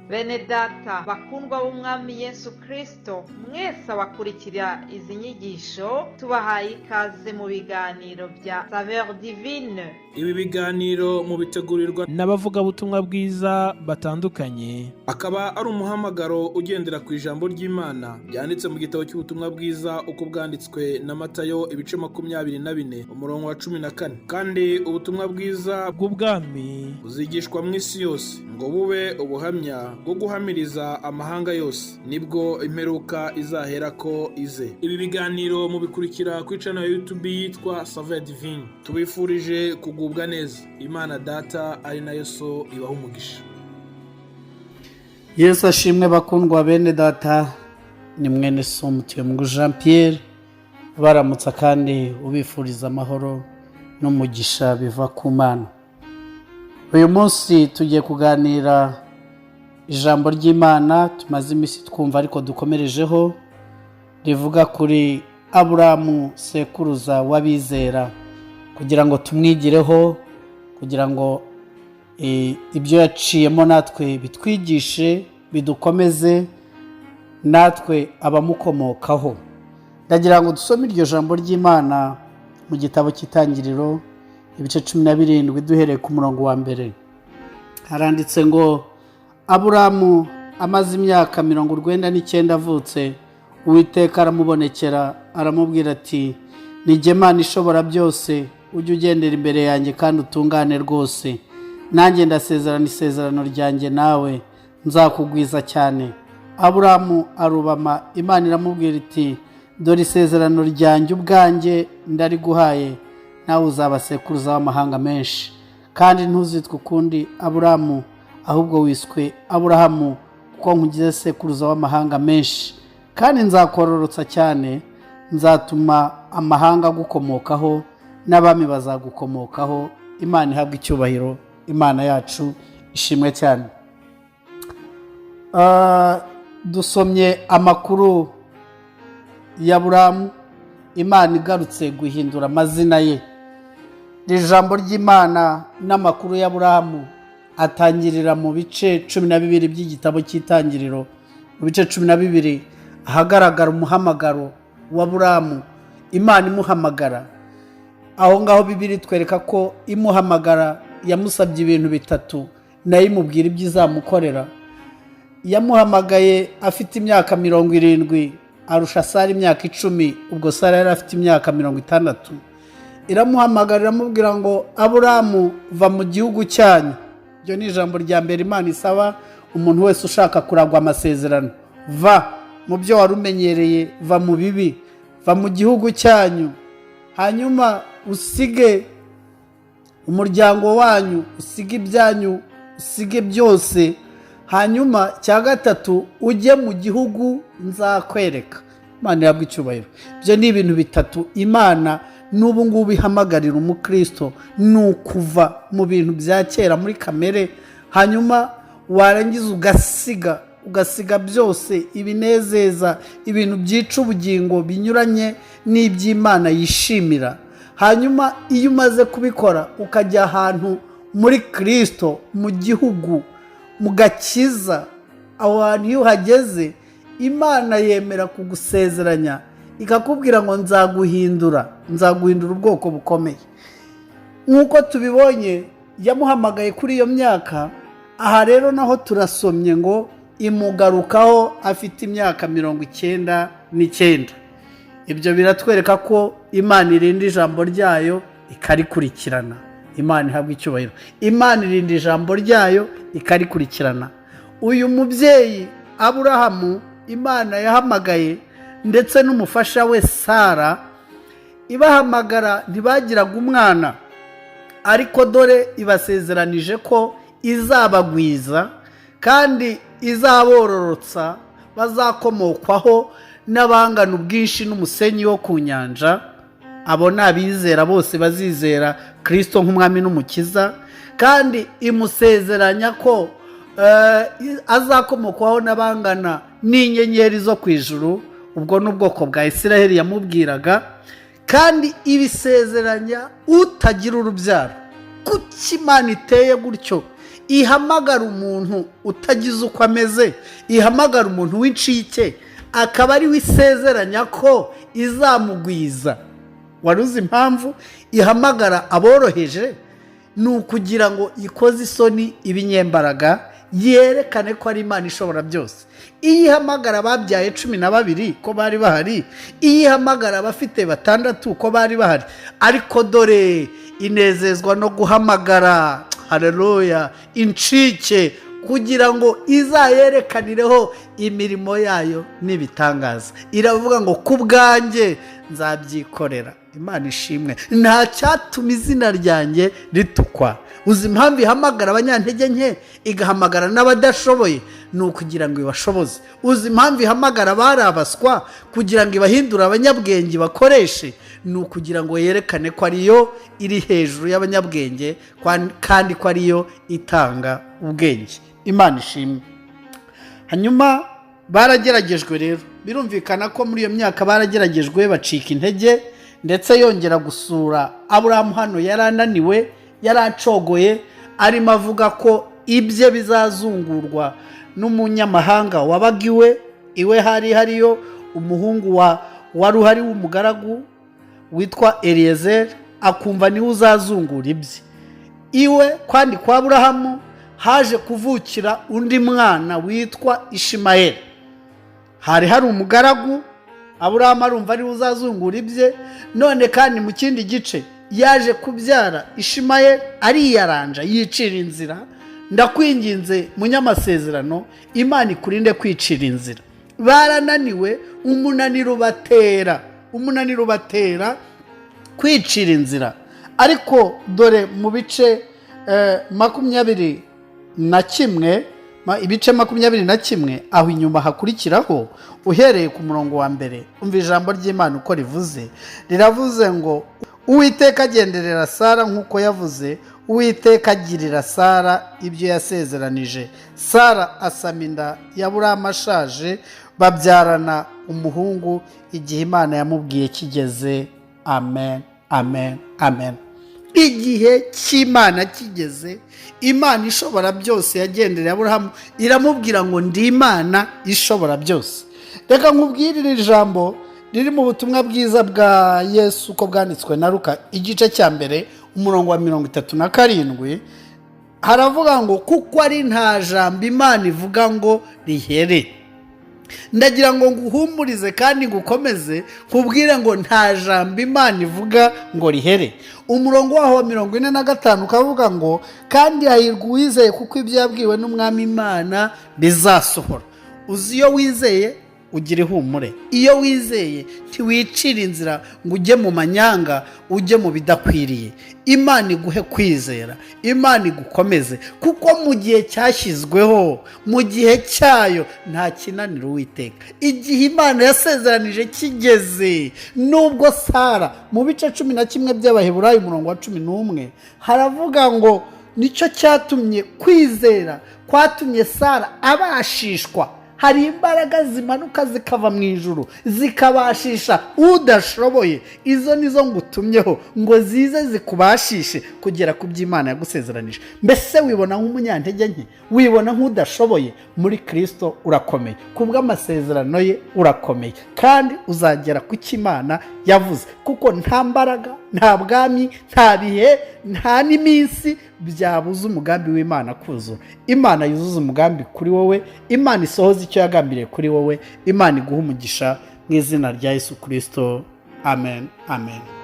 Bene data bakundwa b'Umwami Yesu Kristo, mwese abakurikira izi nyigisho, tubahaye ikaze mu biganiro bya Saveur Divine. Ibi biganiro mubitegurirwa n'abavugabutumwa bwiza batandukanye. Akaba ari umuhamagaro ugendera ku ijambo ry'Imana ryanditse mu gitabo cy'ubutumwa bwiza uko bwanditswe na Matayo, ibice 24, umurongo wa 14. Kandi ubutumwa bwiza bw'ubwami buzigishwa mu isi yose ngo bube ubuhamya bwo guhamiriza amahanga yose, nibwo imperuka izaherako ize. Ibi biganiro mubikurikira ku channel ya YouTube yitwa Saveur Divine. Tubifurije kugubwa neza. Imana Data ari nayo So ibaha umugisha. Yesu ashimwe, bakundwa bene data. Ni mwene so Mutuyemngu Jean Pierre ubaramutsa kandi ubifuriza amahoro n'umugisha biva ku Mana. Uyu munsi tugiye kuganira ijambo ry'Imana tumaze iminsi twumva ariko dukomerejeho, rivuga kuri Aburamu, sekuruza w'abizera, kugira ngo tumwigireho, kugira ngo ibyo yaciyemo natwe bitwigishe, bidukomeze natwe abamukomokaho. Ndagira ngo dusome iryo jambo ry'Imana mu gitabo cy'Itangiriro, ibice 17, duhereye ku murongo wa mbere. Haranditse ngo: "Aburamu amaze imyaka 99 avutse, Uwiteka aramubonekera, aramubwira ati: 'Ni Imana ishobora byose, ujye ugendera imbere yanjye kandi utungane rwose. Nanjye ndasezerana isezerano ryanjye nawe, nzakugwiza cyane.' Aburamu arubama. Imana iramubwira iti: 'Dore isezerano ryanjye ubwanjye ndariguhaye, nawe uzaba sekuruza w'amahanga menshi. Kandi ntuzitwe ukundi Aburamu, ahubwo wiswe Aburahamu, kuko nkugize sekuruza w'amahanga menshi. Kandi nzakororotsa cyane, nzatuma amahanga agukomokaho, n'abami bazagukomokaho.'" Imana ihabwa icyubahiro, Imana yacu ishimwe cyane. Dusomye amakuru ya Buramu, Imana igarutse guhindura amazina ye. Iri jambo ry'Imana n'amakuru ya Buramu atangirira mu bice 12 by'igitabo cy'Itangiriro. Mu bice 12 ahagaragara umuhamagaro wa Buramu, Imana imuhamagara. Aho ngaho Bibiri twereka ko imuhamagara yamusabye ibintu bitatu, nayo imubwira ibyo izamukorera. Yamuhamagaye afite imyaka 70, arusha Sara imyaka 10. Ubwo Sara yari afite imyaka 60. Iramuhamagara, iramubwira ngo: "Aburamu, va mu gihugu cyanyu." Iryo ni ijambo rya mbere Imana isaba umuntu wese ushaka kuragwa amasezerano: va mu byo wari umenyereye, va mu bibi, va mu gihugu cyanyu, hanyuma usige umuryango wanyu, usige ibyanyu, usige byose. Hanyuma cya gatatu, ujye mu gihugu nzakwereka. Imana ihabwa icyubahiro. Ibyo ni ibintu bitatu Imana n'ubu ngubu ihamagarira umukristo: ni ukuva mu bintu bya kera muri kamere, hanyuma warangiza ugasiga byose, ibinezeza, ibintu byica ubugingo binyuranye n'iby'Imana yishimira. Hanyuma iyo umaze kubikora, ukajya ahantu muri Kirisito, mu gihugu, mu gakiza, aho hantu iyo uhageze, Imana yemera kugusezeranya, ikakubwira ngo: "Nzaguhindura, nzaguhindura ubwoko bukomeye." Nk'uko tubibonye, yamuhamagaye kuri iyo myaka. Aha rero naho turasomye ngo imugarukaho afite imyaka 99. Ibyo biratwereka ko Imana irinda ijambo ryayo ikarikurikirana. Imana ihabwa icyubahiro. Imana irinda ijambo ryayo ikarikurikirana. Uyu mubyeyi Aburahamu Imana yahamagaye ndetse n'umufasha we Sara, ibahamagara ntibagiraga umwana, ariko dore ibasezeranije ko izabagwiza kandi izabororotsa, bazakomokwaho n'abangana ubwinshi n'umusenyi wo ku nyanja. Abo ni abizera bose bazizera Kirisito nk'umwami n'umukiza. Kandi imusezeranya ko azakomokwaho n'abangana n'inyenyeri zo ku ijuru. Ubwo ni ubwoko bwa Israheli yamubwiraga. Kandi ibisezeranya utagira urubyaro. Kuki Imana iteye gutyo? Ihamagara umuntu utagize uko ameze, ihamagara umuntu w'incike, akaba ari we isezeranya ko izamugwiza. Wari uzi impamvu ihamagara aboroheje? Ni ukugira ngo ikoze isoni ibinyembaraga, yerekane ko ari Imana ishobora byose. Iyo ihamagara ababyaye 12 ko bari bahari, iyo ihamagara abafite 6 ko bari bahari, ariko dore inezezwa no guhamagara, hareruya, incike, kugira ngo izayerekanireho imirimo yayo n'ibitangaza. Iravuga ngo ku bwanjye nzabyikorera. Imana ishimwe, nta cyatuma izina ryanjye ritukwa. Uzi impamvu ihamagara abanyantege nke, igahamagara n'abadashoboye? Ni ukugira ngo ibashoboze. Uzi impamvu ihamagara abari abaswa kugira ngo ibahindure abanyabwenge bakoreshe? Ni ukugira ngo yerekane ko ariyo iri hejuru y'abanyabwenge kandi ko ariyo itanga ubwenge. Imana ishimwe. Hanyuma barageragejwe rero, birumvikana ko muri iyo myaka barageragejwe bacika intege, ndetse yongera gusura Aburahamu hano yari ananiwe, yari acogoye, arimo avuga ko ibye bizazungurwa n'umunyamahanga wabaga iwe. Iwe hari hariyo umuhungu wa wari uhari w'umugaragu witwa Eliyezeri, akumva niwe uzazungura ibye. Iwe kandi kwa Aburahamu haje kuvukira undi mwana witwa Ishimayeli. Hari hari umugaragu, Aburahamu arumva ariwe uzazungura ibye. None kandi mu kindi gice yaje kubyara Ishimayeli, ariyaranja yicira inzira. Ndakwinginze munyamasezerano, Imana ikurinde kwicira inzira. Barananiwe, umunaniro ubatera, umunaniro ubatera kwicira inzira. Ariko dore mu bice 21, ibice 21 aho inyuma hakurikiraho, uhereye ku murongo wa 1, umva ijambo ry'Imana uko rivuze. Riravuze ngo Uwiteka agenderera Sara nk'uko yavuze, Uwiteka agirira Sara ibyo yasezeranije. Sara asama inda ya Aburahamu ashaje, babyarana umuhungu igihe Imana yamubwiye kigeze. Amen, amen, amen. Igihe cy'Imana kigeze, Imana ishobora byose yagendereye Aburahamu iramubwira ngo ndi Imana ishobora byose. Reka nkubwire iri jambo riri mu butumwa bwiza bwa Yesu uko bwanditswe na Luka, igice cya 1, umurongo wa 37, haravuga ngo kuko ari nta jambo Imana ivuga ngo rihere. Ndagira ngo nguhumurize kandi ngukomeze, nkubwire ngo nta jambo Imana ivuga ngo rihere. Umurongo waho wa 45 ukavuga ngo kandi hahirwa uwizeye, kuko ibyo yabwiwe n'Umwami Imana bizasohora. Uzi iyo wizeye ugira ihumure, iyo wizeye ntiwicira inzira ngo ujye mu manyanga, ujye mu bidakwiriye. Imana iguhe kwizera, Imana igukomeze, kuko mu gihe cyashyizweho, mu gihe cyayo, nta kinanira Uwiteka. Igihe Imana yasezeranije kigeze, nubwo Sara, mu bice 11 by'Abaheburayo, umurongo wa 11, haravuga ngo nicyo cyatumye kwizera kwatumye Sara abashishwa. Hari imbaraga zimanuka zikava mu ijuru zikabashisha udashoboye. Izo nizo ngutumyeho ngo zize zikubashishe kugera ku byo Imana yagusezeranije. Mbese wibona nk'umunyantege nke, wibona nk'udashoboye? Muri Kirisito urakomeye, ku bw'amasezerano ye urakomeye, kandi uzagera ku cyo Imana yavuze, kuko nta mbaraga, nta bwami, nta bihe, nta n'iminsi byabuza umugambi w'Imana kuzura. Imana yuzuza umugambi kuri wowe, Imana isohoza icyo yagambiriye kuri wowe. Imana iguha umugisha mu izina rya Yesu Kirisito. Amen, amen.